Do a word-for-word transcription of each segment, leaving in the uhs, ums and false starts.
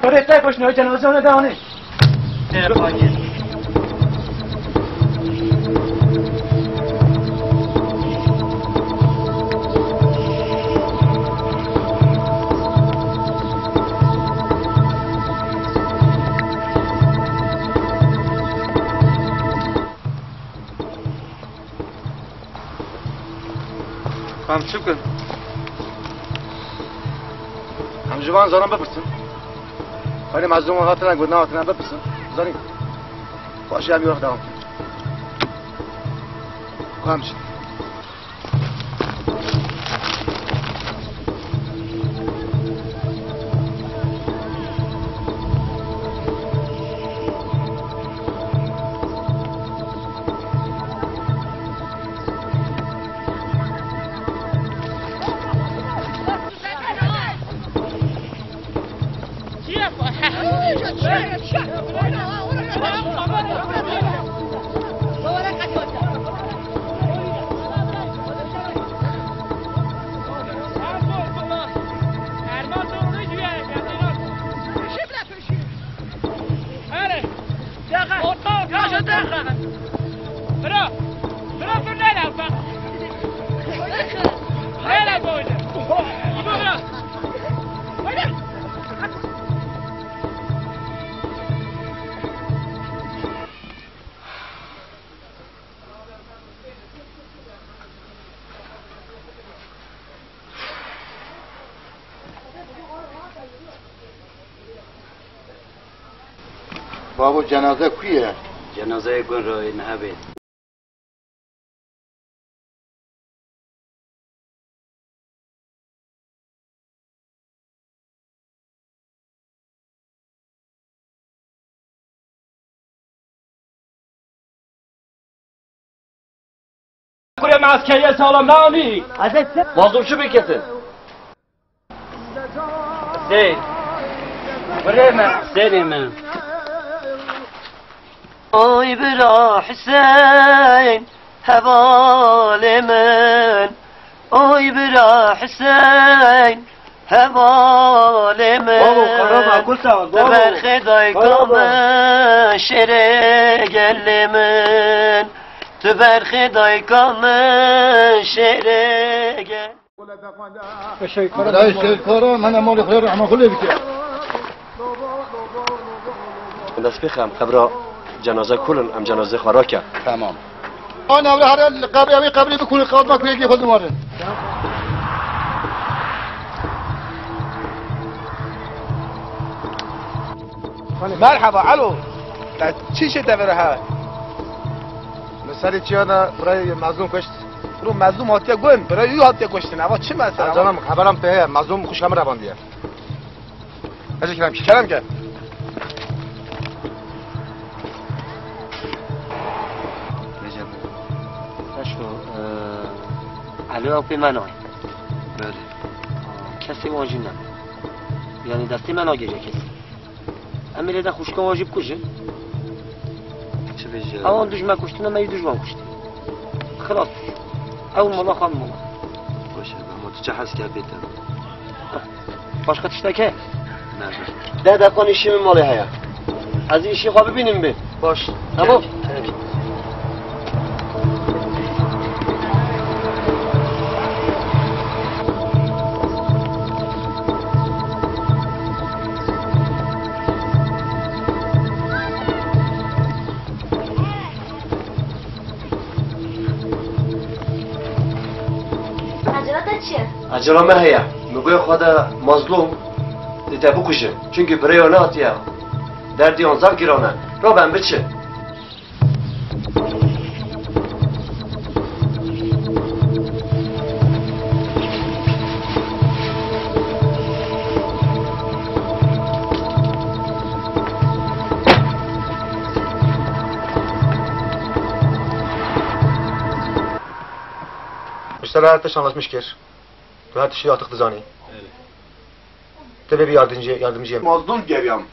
Oraya tek başına, cenaze ona da hani. Em çi bikin? Em ji van zanan bipirsin. Xwedê mezlûm hatine, gotina hatine bipirsin. Zanî. Xweşî em yora dewam bikin. Ku em çi? Babo, cenaze ku ye? Cenazeyê gund re ye, niha bê. Kurê me eskeriye sağlam ne anî? Mazlum şu bir kesin. Hüseyin. Kurê me. Hüseyinê me. Oy bira Hüseyin, hevalê min. Oy bira Hüseyin, hevalê min. Babo, karama, kursa, babo. Tu berxê dayka min, şêrê gelê min. Tu berxê dayka min, şêrê gel. Birayê Seyîd Kara, mene malê xwe rehma xwe lê bike. Dest pê xe em qebra cenaze kulin, em cenazê xwe rake. Tamam. Ana, wê here li qebrê, wê qebrê bikulin, qazma kulekê xwe dimarin. Merhaba, alo. Te çi şê te vira he? Li serê çiya de birayê mezlûm kuşt. Bro, mezlûm hatiye gund, birayê wî hatiye kuştin. Eva çi mesele? Ha, canım, xeberam te heye, mezlûm xwişka min revandiye. Hecî kerem ki. Kerem ke. Recep. Eşko, e, Alo, ew pê me nayê. Belê. Kesê wan jî ne. Yani destê me nagêje kesî. Em ê lê de xwişka wan jî bikujin. Çi bêje? Ewan duj me kuştine, me yî duj wan kuştî. Xilas. Ew mala xan mala. Baş e, ama tu çi hez kerdî te? Başka tiştek heye? Ne? De deqan îşî min malê heye. Ez îşî xwe bibînim bê. Baş. Tamam. Peki. Acela te çi ye? Acela me heye. Min goya xwe de mazlûm dê te bikujin. Çunkî birêya nehatiye. Derdê wan zaf giran e. Rabe em biçin. Mesela tişt anlaşmış kir. Tu her tiştî artık dizanî. Belê. Tu bêbî yardimcî, yardimcî ye. Mazlûm geriyam.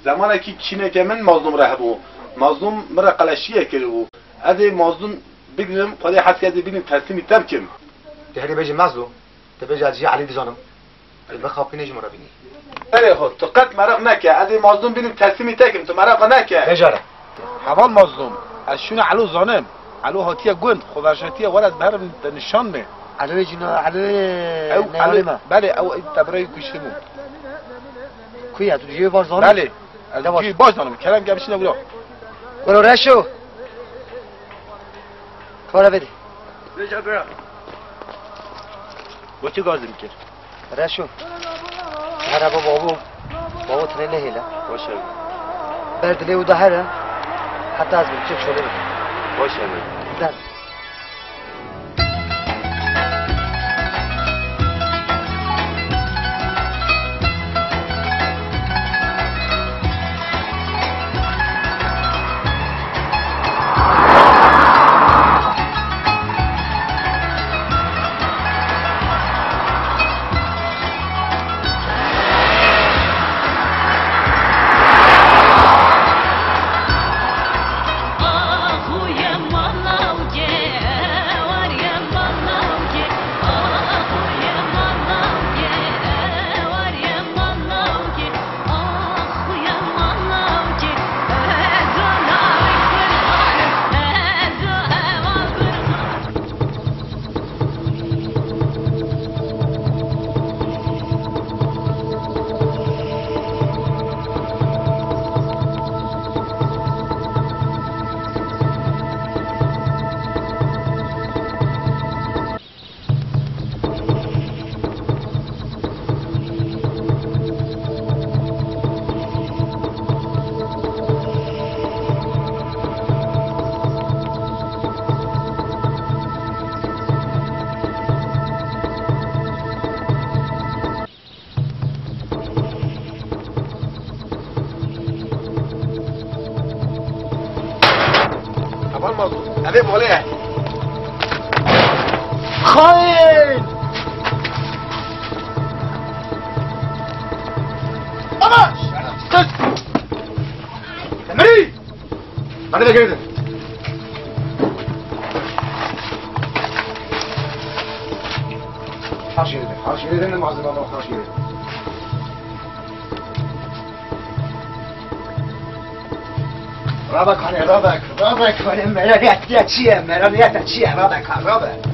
Zemanekî kîneke min Mazlûm re hebû. Mazlûm min re qeleşiyek kiribû. Ez ê Mazlûm bigrim, Xwedê hez ke ez ê bigrim, teslîmî te bikim. Tu herî bêjî Mazlûm. Tu bêjî ez jî Elî dizanim. Ez bixapîne ji min re bînî. Erê xwe, tu qet meraq neke. Ez ê Mazlûm bînim, teslîmî te kim. Tu meraq neke. Bejare. Heval Mazlûm, ez şûne Elo zanim. Elo hatiye gund. Xwe verşetiye, were ez biherim te nişan me. Elo cina, Elo Ew, neyanê Elo, me. Belê, ew, ew te birayê kuştibû. Ku ye, tu jê baş zanî? Belê. Ez Yavaş. Cî baş zanim. Kerem gel bişine wilo. Wilo Reşo. Kara vedi. Gotî gazim kir. Reşo. Here baba babo. Babo tine nehêle. Baş e. Ber dilê û da here. Heta ez bin çek şole bin. Baş e. Der. Heval Mazlûm, ev ê malê ye. Xain! Ama! Kız! Emri! Hadi be gelin. Haş gelin, haş gelin, malzeme ama haş gelin. Rabek hani, rabek, rabek hani, meraniyet ya çiye, meraniyet ya çiye, rabek ha, rabek.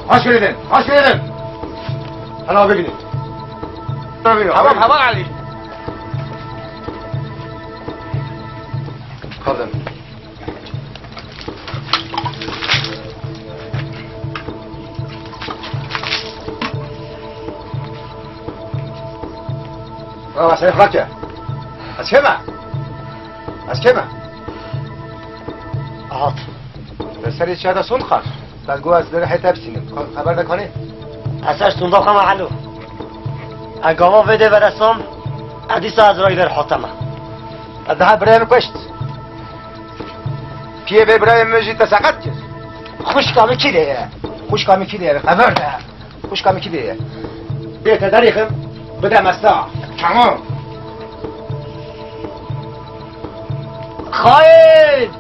Haş gelin, haş gelin. Hala abi binin. Tamam, tamam, Ali. Kalın. Baba, sen bırak ya. Açma. Açma. Ahat. Ve sen içeride son kal. Belgo ez li rihê te bistînim. Xeber de kanê? Ez ser stûnda xwe me Elo. Ez gava vê dê veresom, ez dîsa ez rayî ver hate me. Ez daha birayê min kuşt. Piyê vê birayê min jî te seqet kir. Xwişka min kî dê ye? Xwişka min kî dê ye? Xeber de. Xwişka min kî dê ye? Bê te derêxim, bide me sa. Tamam. Xain!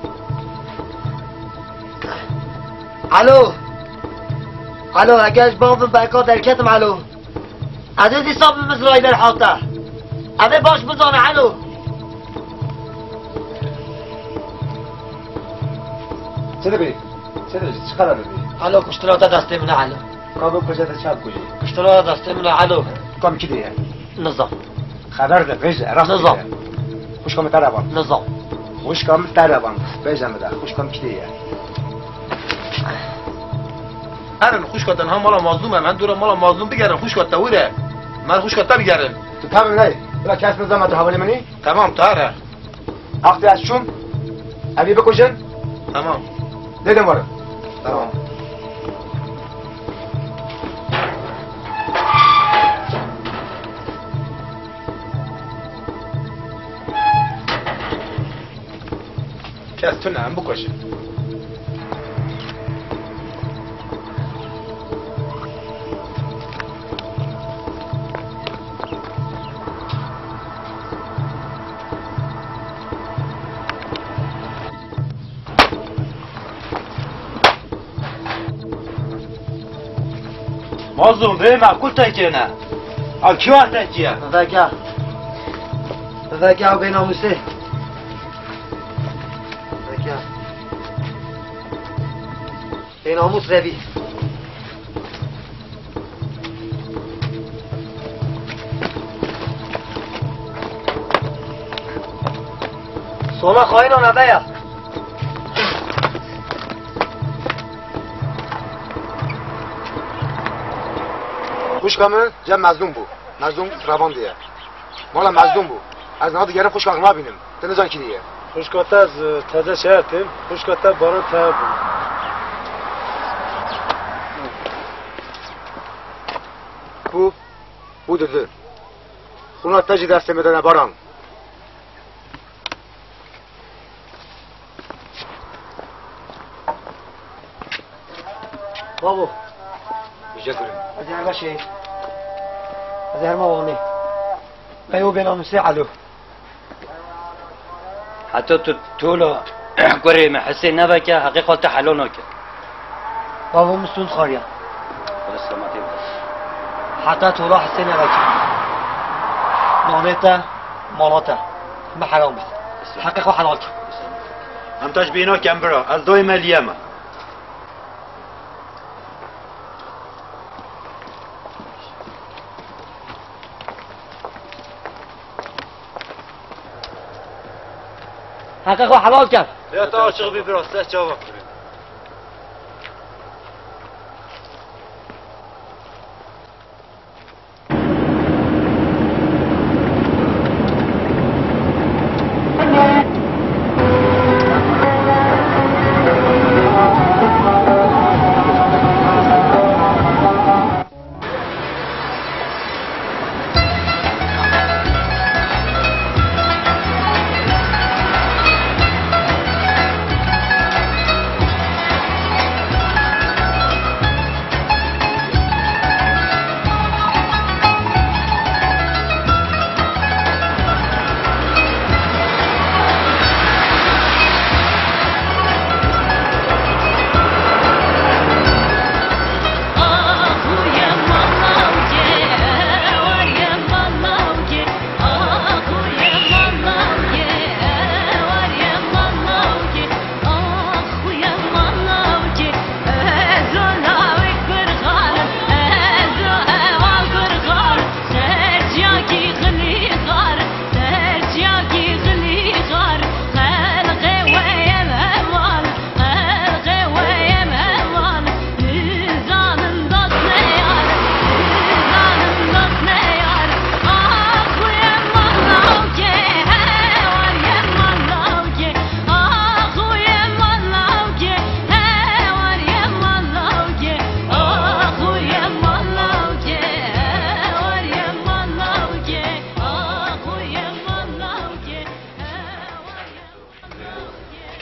Elo! Elo, eger ji bavê min beka derketim, Elo. Ez ê dîsa bibim Îsraîl derhata. Ev ê baş bizane, Elo. Çi dibê? Çi dibê? Çi qerar dibê? Elo, kuştina te destê min e, Elo. Ka bikuje te çav kujê. Kuştina te destê min e, Elo. Kam kî dê ye? Nizam. Xeber de, vêje, rast Nizam. Bêje. Xwişka min te re van. Nizam. Xwişka min te re van. Vêje min de. Xwişka min kî dê ye? Herin xwişka te niha mala Mazlûm e. Em dora mala Mazlûm bigerin, xwişka te wir e. Mer xwişka te bigerin. Tu pevin ney. Bila kes nizama tu hevalê min î? Tamam, tu here. Wextê ez çûm, evî bikujin. Tamam. Lê dewarin. Tamam. Kes tune, em bikujin. Mazlûm, vê me kul tekê ne. Ev çi wa tekî ye? Veke. Veke ew bênamûsê. Veke. Bênamûs Revî. Sola xayîna nebe ya. Xwişka min cem Mezlûm bû. Mezlûm Revandê ye. Mala Mezlûm bû. Ez niha digerim xwişka xwe nabînim. Te nizan kî ye. Xwişka te ez, e, teze şehir têm. Xwişka te Baran te bû. Bû, bû didi. Xwina te jî destê min de ne Baran. Bavo. Bize kurim. Ez ê herme şey. Ez ê herme wanê. Eyo bênamûsê Elo. Heta tu tola kurê me Hisê neveke, heqê xwe te helal nake. Bavo min stûn xariya. Xwedê selametê bide. Heta tola Hisê neveke. Nanê te, mala te. Me heram bit. Heqê xwe helal ke. Em te ji bîna kem bira. Ez dayê me liyê me. Heqê xwe helal ker. Ya te açıq bir biraz, se çava.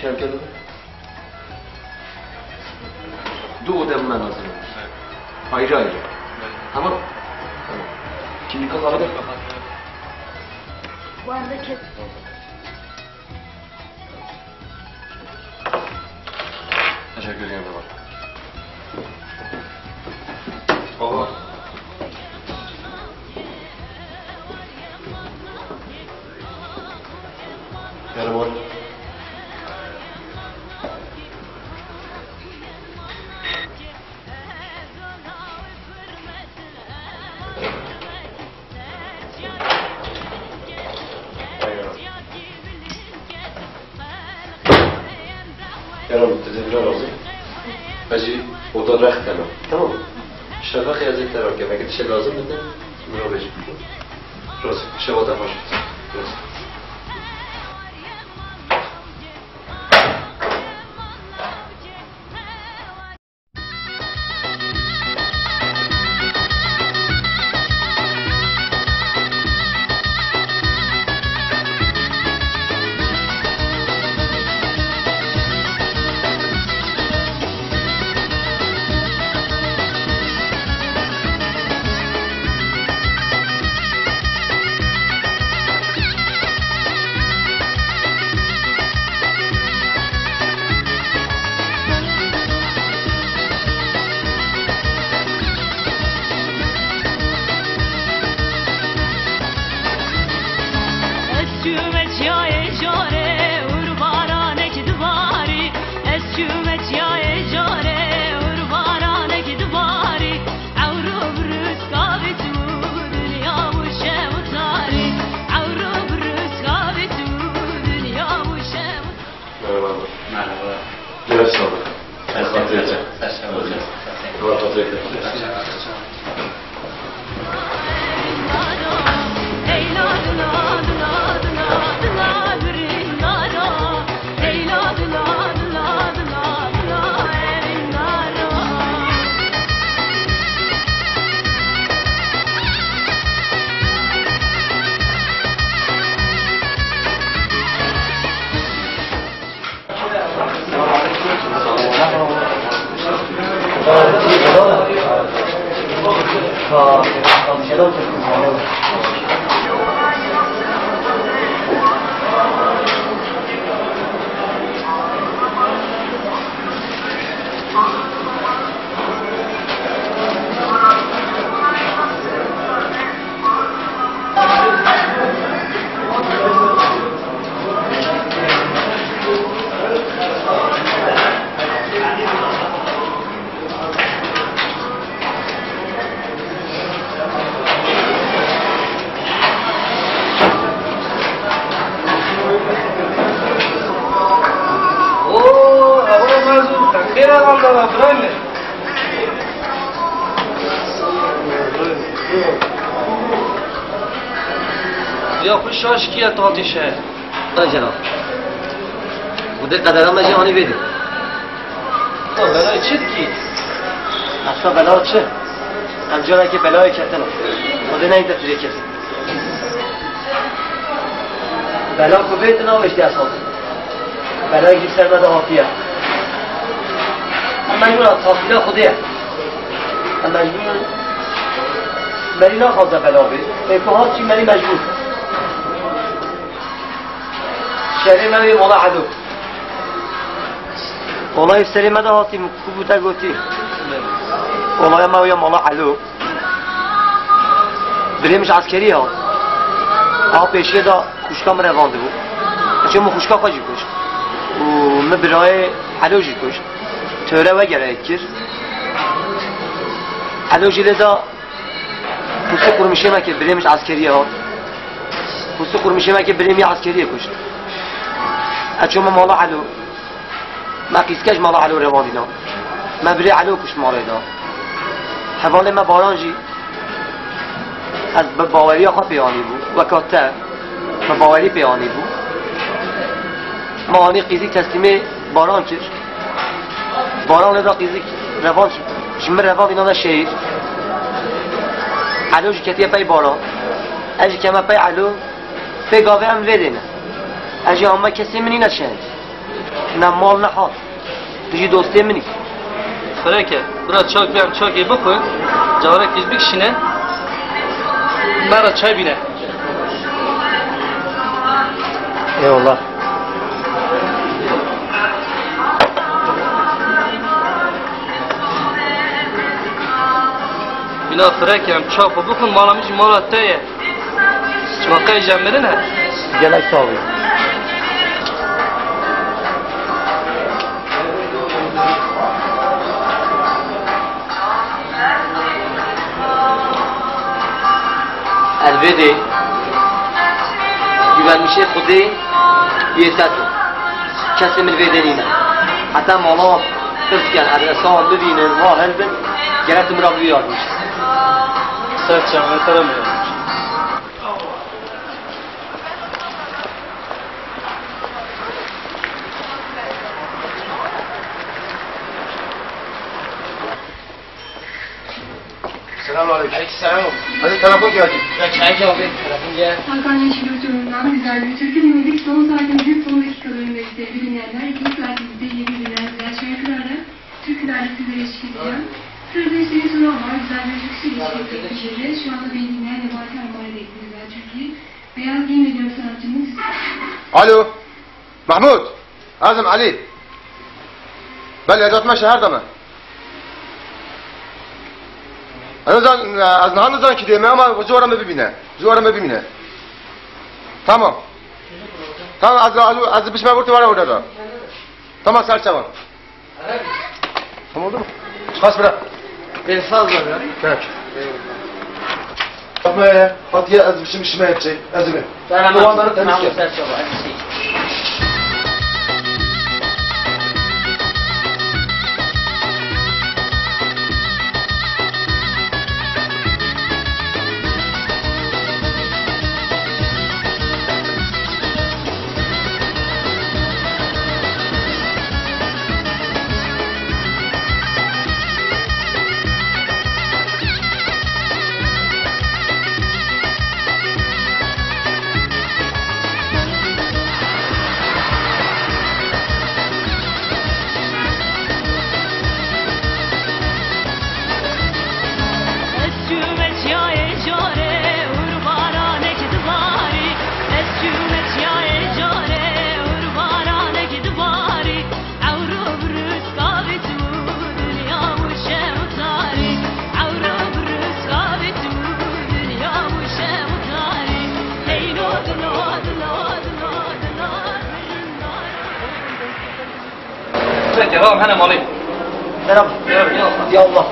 Kem kem. Du oda bûme lazim e. Ayrı ayrı. Tamam? Tamam. Kimlik kapalı. Bu arada kes. Teşekkür ederim baba. Baba. Yarım var. Kerem, tu dê bira razî. Ez jî oda rex kena. Tamam. Şeveqê ez ê te re kem. Eke tiştê lazim bide, min re bêje. Razî. Şeva te xweş bide. Razî. Oo, hevalê me zû, te xêr e, walla, birayê min. Ya xwe şaş kî ye, tu hatî şehir? Ay cenab. Xwedê qedera me jî anî vê dî. Ya belayê çi dikî? Esla bela çi? Em carekê belayê ketine. Xwedê neyîte tu jê kes. Bela ku bê tu navêştî esla. Belayek jî ser me de hatiye. Em mecbûr in, tasîra Xwedê ye. Em mecbûr in. Merî naxwaze bela bê. Ê ku hat jî merî mecbûr. Şerê me wê mala Elo. Olayê serê me de hatî, ku bû te gotî. Olaya me wê mala Elo. Birê min ji eskeriyê hat. A pêşiyê de xwişka min revandibû. Çi min xwişka xwe jî kuşt. Û min birayê Elo jî kuşt. Töre we gerek kir. Elo jî lê da. Pûstî qurmîşê me kir, birê min ji eskeriyê hat. Pûstî qurmîşê me kir, birê min yê eskeriyê kuşt. Ez çûme mala Elo. Me qîzke ji mala Elo revandîna. Me birê Elo kuşt malê da. Hevalê me Baran jî ez bi baweriya xwe pê anîbû. Weka te, bi bawerî pê anîbû. Me anî qîzîk teslîmê Baran kir. Baran lê da qîzîk revand, ji min revandî nade şehîr. Elo jî ketiye pey Baran. Ez jî keme pey Elo. Pê gavê em vê dê ne. Ez jî hema kesê min nîne şehîr. Ne mal ne hat. Tu jî dostê min î. Fireke, bira çak bî em çakê bixwin. Carekî jî bikişîne. Me re çay bîne. Eyvallah. Bila fireke em çaxo bixwin, mala min jî mala te ye. Çima qey jemirin he? Gelek sağ ol. Elbêdê, güvenmişê Xwedê yê te tu. Kesê min vê dê nîne. Heta mala pirs ken, adresa wan bibînin, wa hilbin, gerek tu min re bibî yardimî. Ser çavê te re me yardimî. Selamun aleyküm. Aleyküm selam. Hadi telefon geldi. Ya çay geldi, telefon gel. Hakan Yeşil Uçurum'dan güzel bir türkü dinledik. Son saatin büyük son dakikalarındayız sevgili dinleyenler. Bu saatimizde yeni güzel güzel şarkılarla, türkülerle sizlere eşlik edeceğim. Sırada Hüseyin Sunal var. Güzel bir türküsüyle eşlik edeceğiz. Şu anda beni dinleyen Nebati Armağan'a da güzel türküyü. Beyaz giyim ediyor sanatçımız. Alo. Mahmut. Azim Ali. Belê, ez hatime şehir de me. Ez nizan, ez niha nizan kî dê me ama ji wara me bibîne. Ji wara me bibîne. Tamam. Tamam, ez, ez, ez bişme burtî wara orada da. Tamam, ser çavan. Tamam oldu mu? Kaç bira? Beni sağ ol ya. Peki. Eyvallah. Yapma ya. Hadi ya, ez bişim işime yapacak. Ez mi? Tamam. Duvarları temiz yap. Tamam, sen çabuk, hadi şey. Tamam, hene malî. Selam. Ya Allah.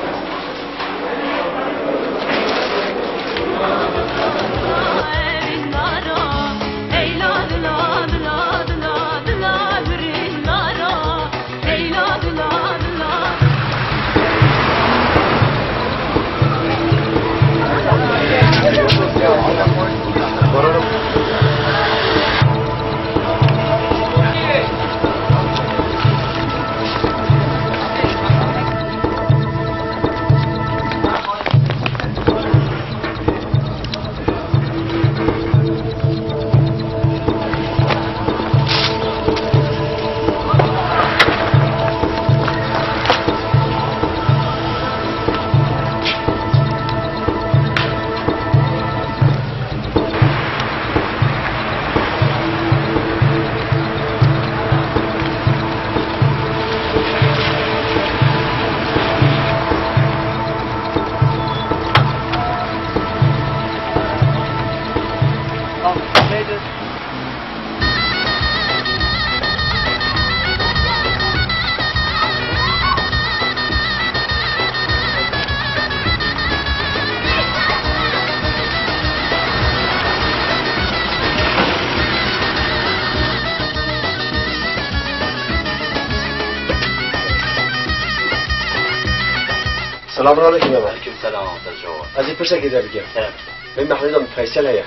Selamun aleyküm baba. Aleyküm selam, Serçava. Ez ê pirsekê te bikim. Kerem. Min mehledan Feysel heye.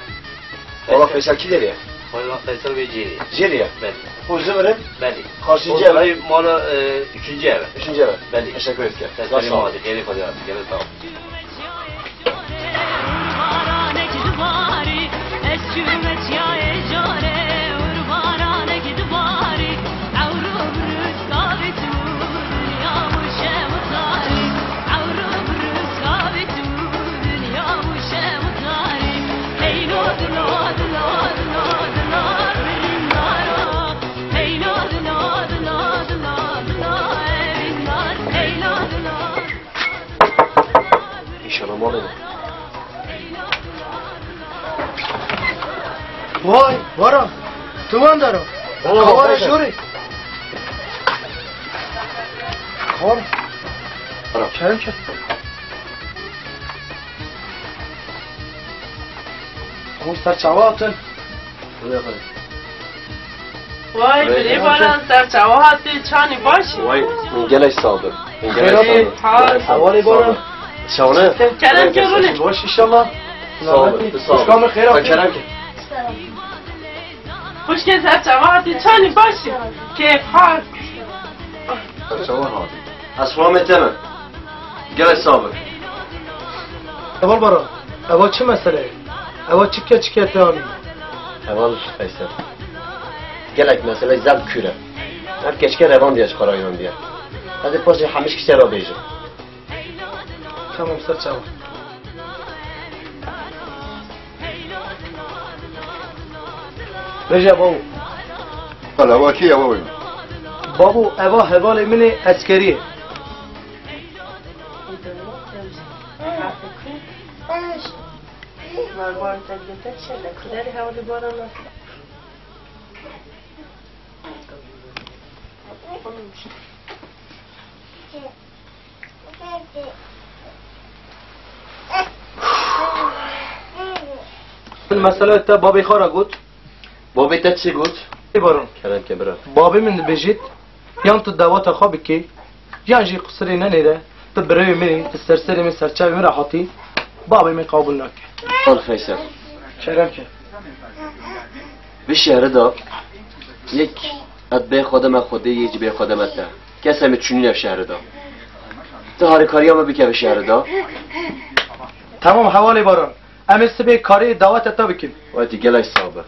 Wala Feysel kî derê ye? Wala Feysel wê cêrê. Cêrê ye? Belê. Û ji mirim? Belê. Karşıncı ev? Mala, e, üçüncü ev. Üçüncü ev. Belê. Teşekkür ederim. Sağ ol. Hadi, xêrê Xwedê, xêrê, sağ ol. İnşallah malê ne. Vay, Baran, tu van dara. Valla Kawara baksana. Jori. Kawara. Kerem ke. Hûn ser çawa hatin? Vay, birê Baran, ser çawa hatî, çanî baş î? Vay, gelek sağ ol. Gelek sağ ol. Hevalê Baran. Şahane. Kerem ke rûnê. Baş inşallah. Sağ ol, sağ ol. Xweşka min xêr hatî. Kerem ke. Xweşke ser çawa hatî, çanî baş î? Kêf, hal. Ser çawa hatî. Ez xwe me teme. Gelek sağ ol. Heval Baran, eva çi mesele ye? Eva çi ke çi ke te anî? Heval Feysel. Gelek mesele zaf kûr e. Ev keçike revandiye ji xwe re inandiye. Ez ê paşê hemî ji kiştê re bêjim. Tamam, ser çawa. Bêje babo. Qala, eva kî ye babo? Babo, eva hevalê min ê eskerî ye. Min mesele te babê xwe re got. Babê te çi got? Ê Baran. Kerem ke bira. Babê min dibêjit, yan tu daweta xwe bikê, yan jî qisirê nenêre, tu birayê min î, tu serserê min, serçavê min re hatî, babê min qebûl nake. Al Feysel. Kerem ke. Bi şehri de yek et bê xwe de me Xwedê yê cibê xwe de me te. Kesê min çûnîne şehri de. Ti harîkariya min bike bi şehri de. Tamam hevalê Baran. Em ê sibê karê daweta te bikin. Wetî gelek sax be.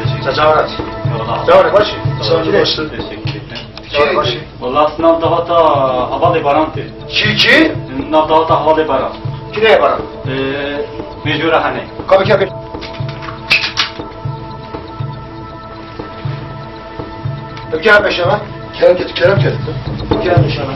Teşekkür ederim. Teşekkür ederim. Teşekkür ederim. Teşekkür ederim. Teşekkür ederim. Valla nav dawata hevalê Baran tê. Çi, çi? Nav dawata hevalê Baran. Kî ne Baran? Ee, Mecbur Hane. Kapı kapı. Bikar beşe be. Kerem kes, kerem kes. Bikar beşe be.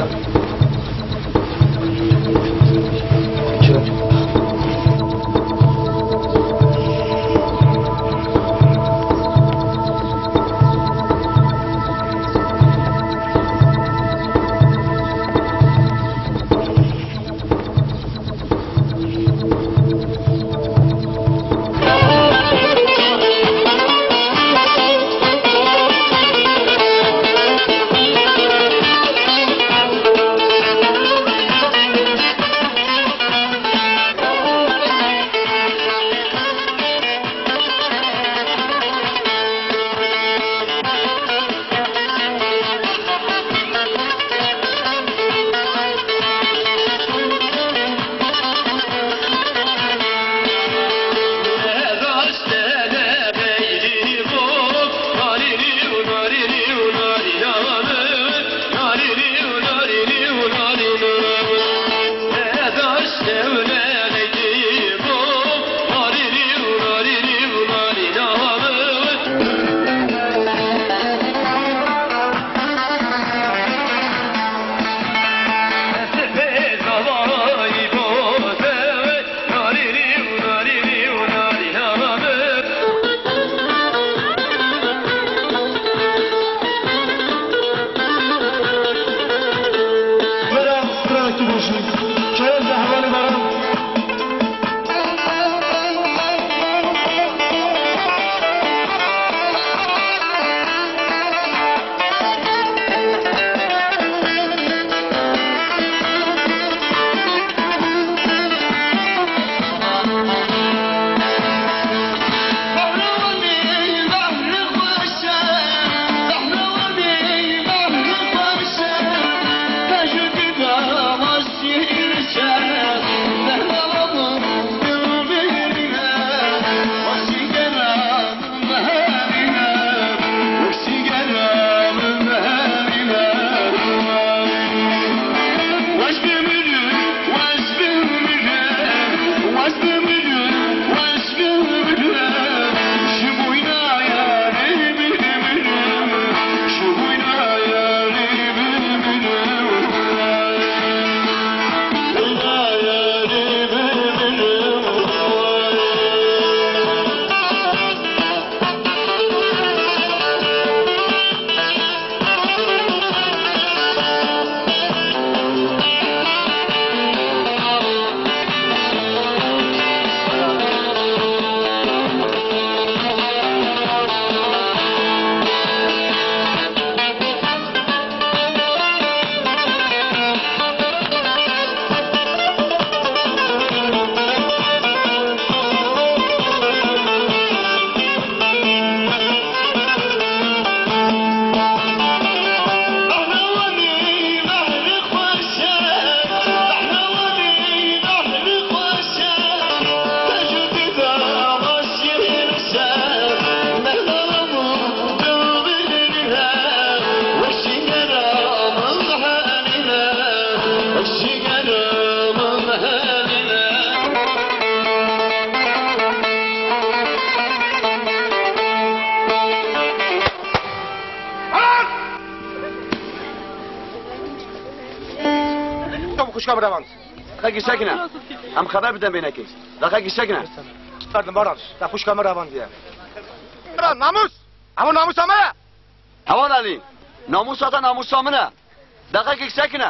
Çabuk xuşka min revand. Xekî sekine. Em xeber bidin bênekê. Da xekî sekine. Ferdim Baran. Da xuşka min revandiye. Baran, namus! Hemû namûsa me ye. Heval Elî, namûsa te namûsa min e. Deqekek sekine.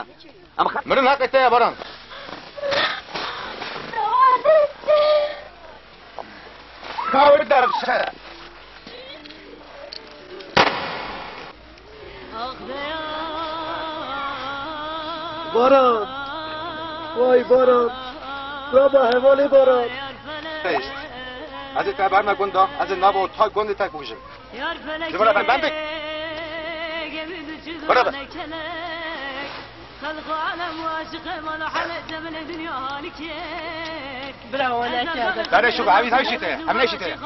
Em xe- Mirin heqê te ye, Baran. Ka wê derxe. Baran. Vay Baran. Bravo hevalê Baran. Ez ê te berme gunda, ez ê nava ta gundê te bikujim. Ji vira ben, ben bik. Bira ben. Bira wele kerde. Dare şu abi, her şey te, hem ne şey te.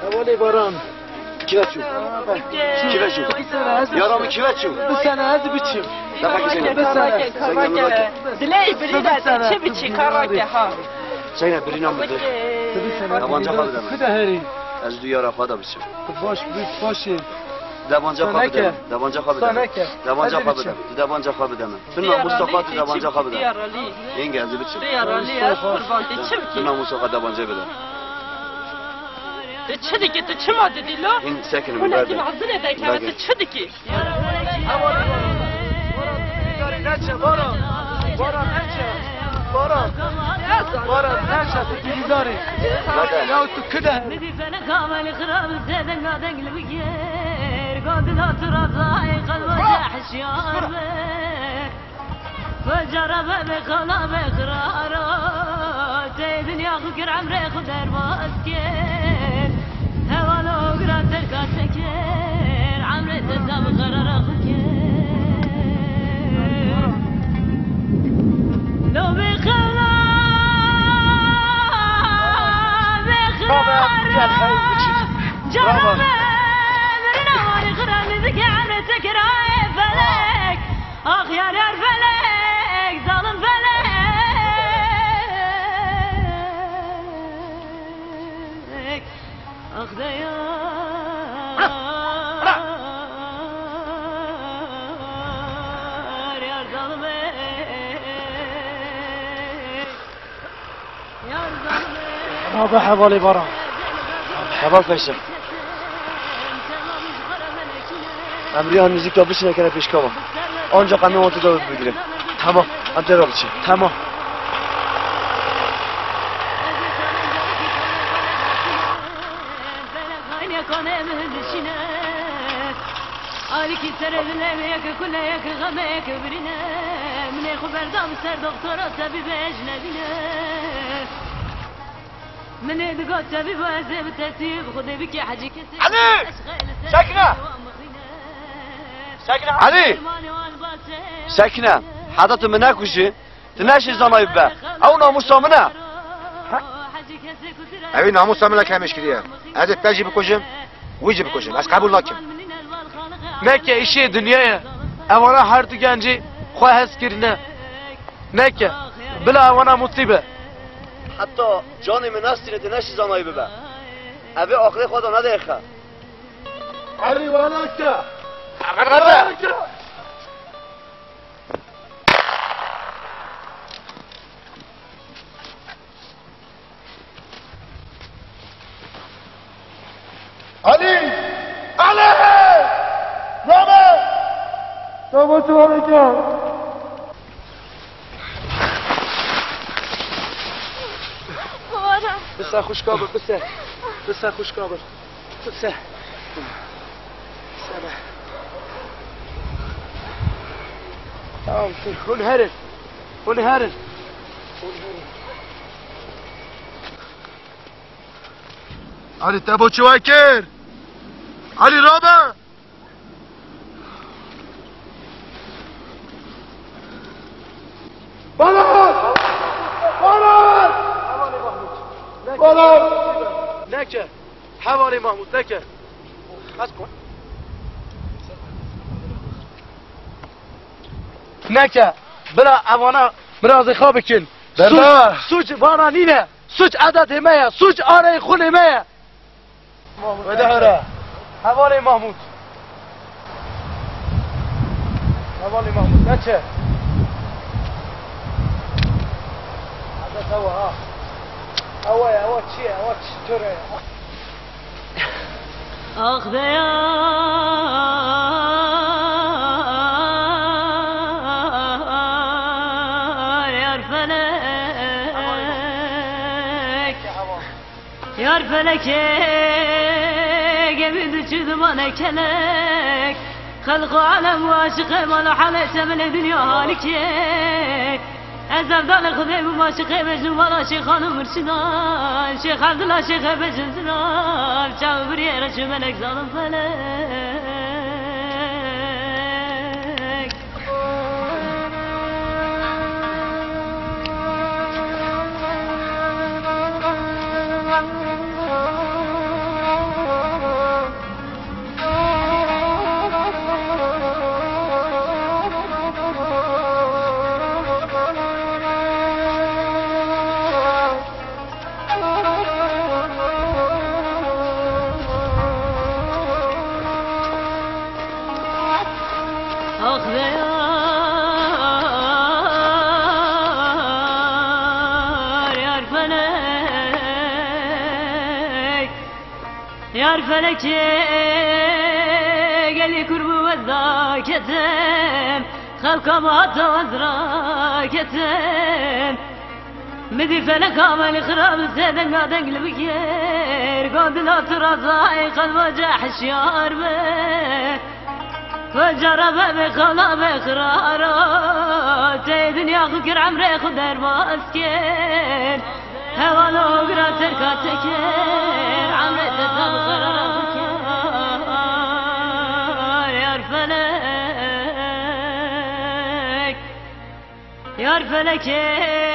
Hevalê Baran. Kî ve çû? Kî ve çû? Yara min kî ve çû? Bi sene ez biçim. Defa ki sene. Bi sene. Dilê birî de çi biçî karake ha. Sene birîna min de. Devanca xwe bide min. Ku de herî? Ez du yara xwe de biçim. Tu baş, tu baş ê. Devanca xwe bide min. Devanca xwe bide min. Devanca xwe bide min. Tu devanca xwe bide min. Tu namusa xwe, tu devanca xwe bide min. Yenge, ez ê biçim. Tu yaralî, ez qurban, tu çi bikî? Tu namusa xwe devancê bide. Tu çi dikî, tu çima didî lo? Hîn sekinî, hûn berde. Hûn ê hazirê dekeve, tu çi dikî? Neçe, Baran. Baran, neçe. Baran. Baran, neçe, tu dîldarî. Berde. Ya tu kide. Min dî feleka me li xirab, zêdenga deng li bigêr. Gandila tu razayê qelba te hişyar be. Fecara be be xala be xirara, te dinya xwe kir emrê xwe derbas kir. Hevala ogira terka te kir, emrê te da bi xerara xwe kir. Lo be xala, be xirara, cara be, mirina wari xira nizike emrê te kir ay felek. Ax yar yar felek, zalim felek. Ax de yar, yar zalim. Rabe hevalê Baran. Heval Feysel. Em riya nizîka biçine kene pêşka me. Ancak em ê wan tu da bigirin. Tamam. Em tê re biçin. Tamam. Alîkî serê dilê min yek, kulê yek, xemê yek birîne. Min ê xwe berda min ser doktora, tebîbê ji nedîne. Min ê digot tebîbo ez ê bi tesî bi Xwedê bikê hecî kesê. Elî! Sekine! Sekine! Elî! Sekine! Heta tu min nekujî. Tu neşî zanayî bibe. Ew namusa min e. Ewî namusa min lek hemîş kiriye. Ez ê te jî bikujim, wî jî bikujim. Ez qebûl nakim. Neke îşê dinyayê. Evana her du gencî xwe hez kirine. Neke. Bila evana mutî be. Heta canê min nestîne tu neşî zanayî bibe. Ev ê aqilê xwe de nedêxe. Erî wana ke. Wana ke. Elî! Elî! Rame! Rame tu harika! Bise xuşka bir, bise. Bise xuşka bir. Bise. Bise be. Tamam, hûn herin. Hûn herin. Hûn herin. Elî, te bo çi wekir? Elî, rabe! Baran! Baran! Baran! Neke. Hevalê Mahmûd, neke. Neke. Bila evana mirazê xwe bikin. Berda. Sûc, sûc vana nîne. Sûc edetê me ye. Sûc areyê xulê me ye. Wede here. Hevalê Mahmûd. Hevalê Mahmûd, neçe. Edet ew e, ha. Ew e, ew çi ye, ew çi tür e? Ax de yar, yar felek. Yar felekê, gemî diçû dimane kelek. Xelq û alem û aşiqê mal û halê tebilê dinya halikê. Ez evdalê Xwedê bûm, aşiqê bêjin, wala Şêxan û Mirşidan, Şêx Evdila, Şêxê bêjin zinar, çav biriyê reş û melek zalim felek. Ax be yar, yar felek, yar felekê gelî kur bû ez daketim, xelka ma hata ez raketim. Midî feleka me li xira bi sê denga deng li bikêr, go dila tu razayê qelba ce hişyar be. Ku cara be bê xala be xirara, tê dinya xwe kir emrê xwe derbas kir. Heval ogira terka te kir, emrê te tam xirara xwe kir. Yar felek, yar felekê.